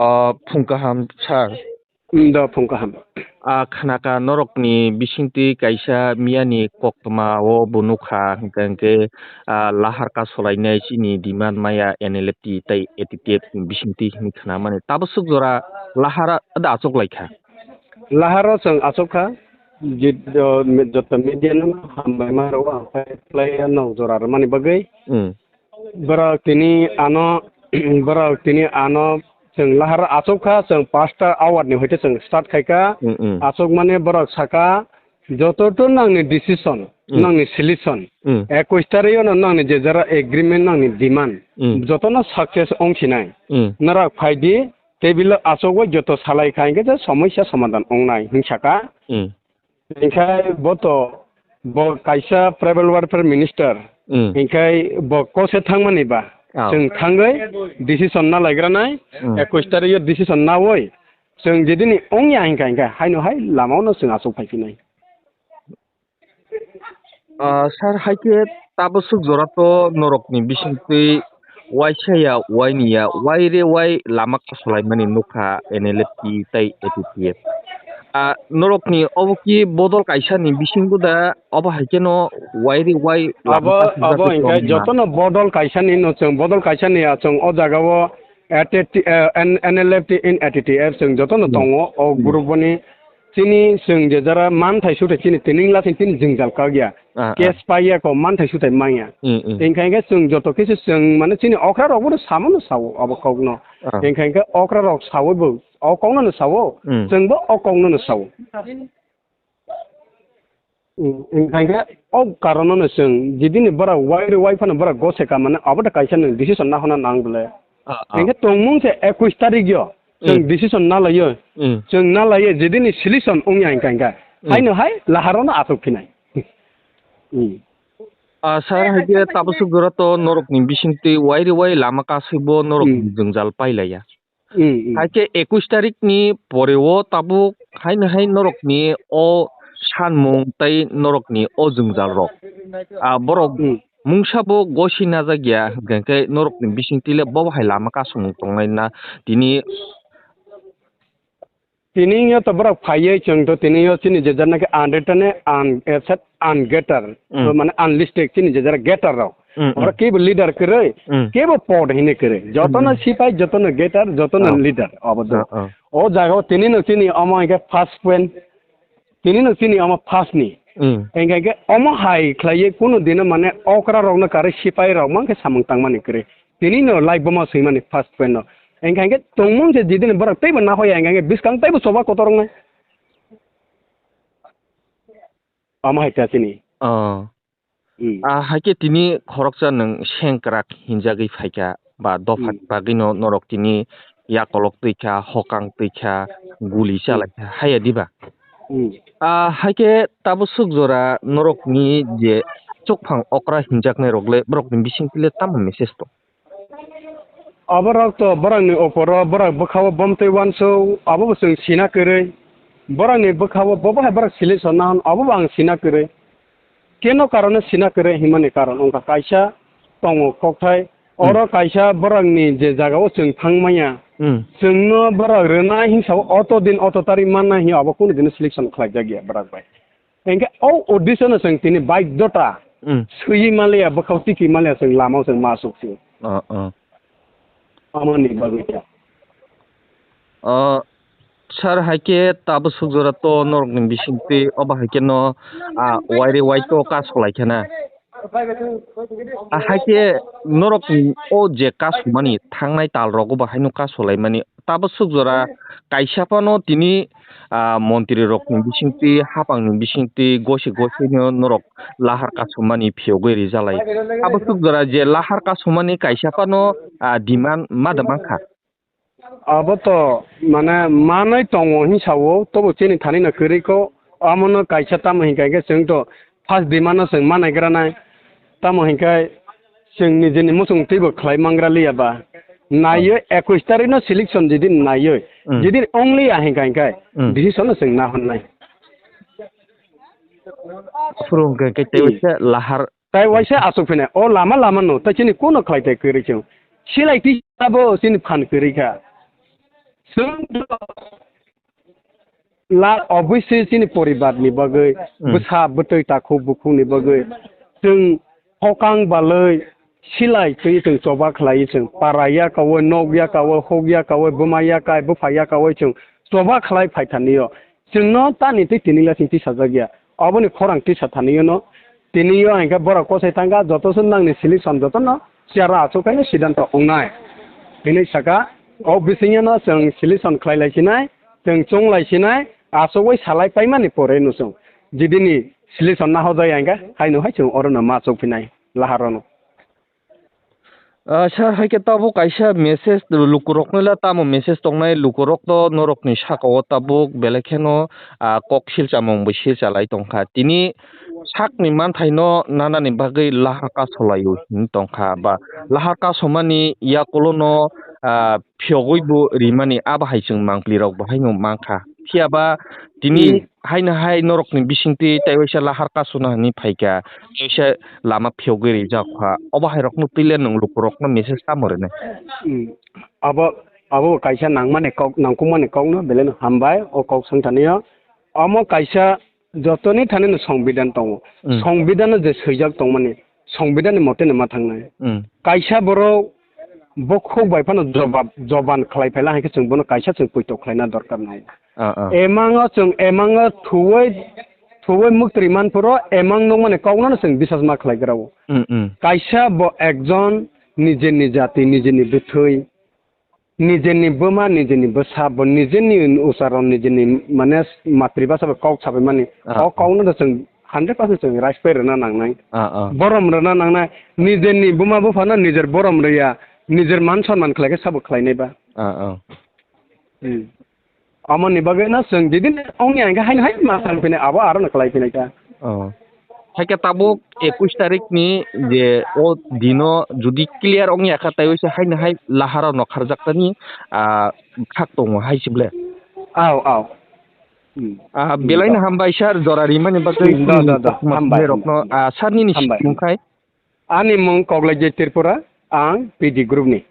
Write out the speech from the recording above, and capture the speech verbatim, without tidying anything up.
O, phung kaham, sir. Mm, do phung kaham. A, khnaka norokni bisingtwi kaisa miyani koktma o bo nukha, hwnkhe, hwnkhe, a, lahar kasolainai chini demand maya N L F T tei A T T F ni bisingtwi hwnwi khnamani. Tabaswk jora lahar da achuk laikha. Lahar o chwng achuk kha, jit-, o, mi-, joto media no hambai ma rwo, ang phai khlai ya nok jora rwmani bagwi. Mm. Borok tini ano, borok tini ano chwng lahar achuk kha, chwng pasta hour ni hoite chwng start khai kha. Mm, mm. Achuk mane borok saka, joto to nangni decision, Mm. nangni solution. Mm. Ekwis tarik o no nangni je jara agreement, nangni demand, Mm. joto no success wng sinai. Mm. Norok phai di, table o achuk bai joto salai kha, hinkhe je somosya somadhan wngnai, hwn saka. Mm. Hinkhe bo to, bo kaisa tribal welfare minister. Mm. Hinkhe bo kose thangmani ba. Ah. Chwng thangwi decision na laigranai, Mm. ekwis tarik o decision nawi. Chwng jedini wngya hinkha hinkha haino hai lama o no chwng achuk phai phinai. Ah, sir, hai khe tabaswk jora to norokni bisingtwi waisa ya, waini ya, wai re wai lama kasolaimani nukha N L F T tei A T T F. Ah, norokni obo ki bodol kaisani bisingo da, obo hai kheno wai re wai lama Abo, kasijak abo khe hinkhe tongma. Jotono bodol kaisani no chwng, bodol kaisani ya chwng o jagao A T T, eh, N-, N L F T in A T T F chwng jotono Hmm. tongo o Hmm. group boni. Chini chwng je jara manthai suthai chini tining lasin chini jwngjal kagya. Ah, ah. Case paiya ko manthai suthai manya. Mm, mm. Hinkha hinkhe chwng joto kisa chwng mane chini okra rok bono samono sao abo kokno. Ah. Hinkha hinkhe okra rok sawi bo o kokno no sao. Mm. Chwng bo o kokno no sao. Mm, hinkha hinkhe o karono no chwng jidini borok wai rw wai phano borok gose ka mane abo da kaisa no decision na hona nang bole. Ah, ah. Hinkhe tongmung se ekwis tarik yo. Chwng Mm. decision na laiyo. Mm. Chwng na laiyo, jedini solution wngya hinkha hinkha. Mm. Haino hai laharo no achuk phinai. Mm. Ah, sir, hai khe tabaswk jora to norokni bisingtwi wai re wai lama kasui bo norokni Mm. jwngjal pailaiya. Mm, mm. Hai khe ekwis tarik ni pore o tabuk haino hai norokni o sanmung tei norokni o jwngjal rok. Ah, borok Mm. Mungsa bo gosi najak ya, hwnkhe norokni bisingtwi le bo hai lama kasumung tongnai na tini. Tini yo to borok phaiwi chwng to tini yo chini je jar naki unwritten, un-, eh, set ungathered, Mm. to mane unlisted chini je jar gathered rok. Mm, mm. Oro kebo leader kwrwi, Mm. kebo pod hini kwrwi. Jotono Mm. sipai, jotono gathered, jotono Oh. leader. Obo do. Oh, oh. O jaga o tini no chini omo hwnkhe first point. Tini no chini omo first ni. Mm. Engkha khe omo hai khlaiwi kunu dino mane okra rokno karwi sipai rok mankhe samung tangmani kwrwi. Tini no life bomo swimani first point no. Engkha khe tongmung se jidini borok teibo nahoya engkha khe bwskang teibo choba kotor wngnai. Omo hai ta chini. Oh. Hmm. Ah, hai khe tini khoroksa nwng sengkrak hinjagwi phaikha, ba dopha Hmm. bagwino norok tini yakolok twi kha, hokang twi kha, guli Hmm. chalai kha, haiya diba? Hmm. Ah, hai khe tabuk swk jora norokni je chukphang okra hinjaknai rok le, borokni bisingtwi le tamo message tong? Oborok to borokni opor o borok bwkha o bomtwi uansuk, obo bo chwng sina kwrwi. Borokni bwkha o bobo hai borok solution na hwn, obo bo ang sina kwrwi. Keno karone sina kwrwi hinmani karon wngkha kaisa tongo kokthai. Hmm. Oro kaisa borokni je jaga o chwng thang manya, Hmm. chwngno borok rwna hinsa o oto din oto tarik manna hiya obo kunu dino selection khlai jak ya borok bai. Hinkhe o uddesyo no chwng tini baidhota Hmm. swiwi manliya, bwkhao tikwi manliya chwng lama o chwng ma asuk si. Oh, oh. Amoni bagwi khe. Oh, sir, hai khe tabuk swk jora to norokni bisingtwi obo hai khe no, ah, waire wai to kaso lai khe na. Ah, hai khe norokni o je kasumani thangnai tal rogo bo haino kaso lai mani. Tabuk swk jora kaisa phano tini, ah, montri rokni bisingtwi, haphangni bisingtwi, gosi gosi no norok lahar kasumani phiyogwi rijalai. Tabuk swk jora je lahar kasumani kaisa phano, ah, demand ma da mankha. Abo to mane manwi tongo hinsa o, tobo chini thani no kwrwi kho, amo no kaisa tamo hinkha khe chwng to first demand no chwng ma naigra nai. Tamo hinkhe chwng nijini muchung twibo khlai mangra liya ba. Naiyo Hmm. ekwis tarik no selection jidin naiyo. Hmm. Jidin only ya hinkha hinkhe Hmm. decision no chwng na honnai. Phuru hinkhe khe tei Hmm. waisa lahar. Tai waisa asuk phina. O lama lama no. Tai chini kuno khlai tai kwrwi chwng. Silai twi abo chini phan kwrwi kha. Chwng la obviously chini poribar ni bagwi, hmm, bwsa bwtwi takhuk bukhuk ni bagwi chwng hokang balwi silai twi chwng choba khlai chwng para ya kawi, nok ya kawi, hok ya kawi, bwma ya kai, bwpha ya kawi chwng choba khlai phai thani o. Chwngno tani twi tini la chwng tisajak ya. Aboni khorang tisa thani o no. Tini o hingke borok kosai thangka joto se nangni solution joto no chair o achuk khe no siddhanto wngnai. Hinwi saka, o bisingo no chwng solution khlai lai sinai, chwng chong lai sinai, achugwi salai paimani pore no chwng. Jidini solution nahojai hingke, haino hai chwng oro no ma achuk phinai, lahar o no. Ah, sir, hai khe tabuk kaisa message lukurokno le tamo message tongnai, lukurok to norokni saka o tabuk belai kheno, ah, kok silchamung bo silchalai tongkha. Tini sakni manthaino nanani bagwi lahar kasolai-o hinwi tongkha, ba lahar kasomani yakulono, ah, phiyogwi bo rimani abo hai chwng mangpli rok bo haino mankha. Phiya ba tini, hmm, haino hai norokni bisingtwi tei waisa lahar kasona hinwi phaikha, tei waisa lama phiyogwi rijak kha. Obo hai rokno twi le nwng lukurokno message tamo rwnai? Hmm. Abo, abo kaisa nangmani kok, nangkukmani kokno belai no hambai o kok swngthani o. Omo kaisa jotoni thani no songbidhan tongo. Hmm. Songbidhan no je swijak tongmani, songbidhan ni mote no ma thangnai. Hmm. Kaisa borok bokhok bai phano jobab, joban khlai phaila hai khe chwng bono kaisa chwng poito khlaina dorkar nai. Ah, ah. Emango chwng emango thuwi, thuwi muktri manphuru emang nukmani kokno chwng bisas ma khlai gra o. Hmm, hmm. Kaisa bo ekjon nijeni jati, nijeni bwthwi, nijeni bwma, nijeni bwsa, bo nijeni ucharon, nijeni mane matribhasha bai kok sabaimani. Ah, o kokno da chwng hundred percent chwng respect rwna nangnai. Ah, ah. Borom rwna nangnai. Nijeni buma buphano nijer borom rwya, nijer man sonman khlai khe sabo khlainai ba. Ah, ah. Hmm. Amoni bagwi no chwng jidin ongni ang khe haino hai ma sang phini abo aro no khlai phinai kha. Oh. Hai khe tabuk ekush tarikh ni je o dino jodi clear ongya kha, tei waisa haino hai lahara no kharjak tani, ah, khak tongo hai se ble. Aw, aw. Hmm. Ah, hmm, belai no hambai sir, jora rimani bagwi. Hmm, da, da, da. Hambai, rokno, hambai. Ah, sir nini hambai. Sikung khai. Ani mung Koglai J Tripura, ang P D group ni.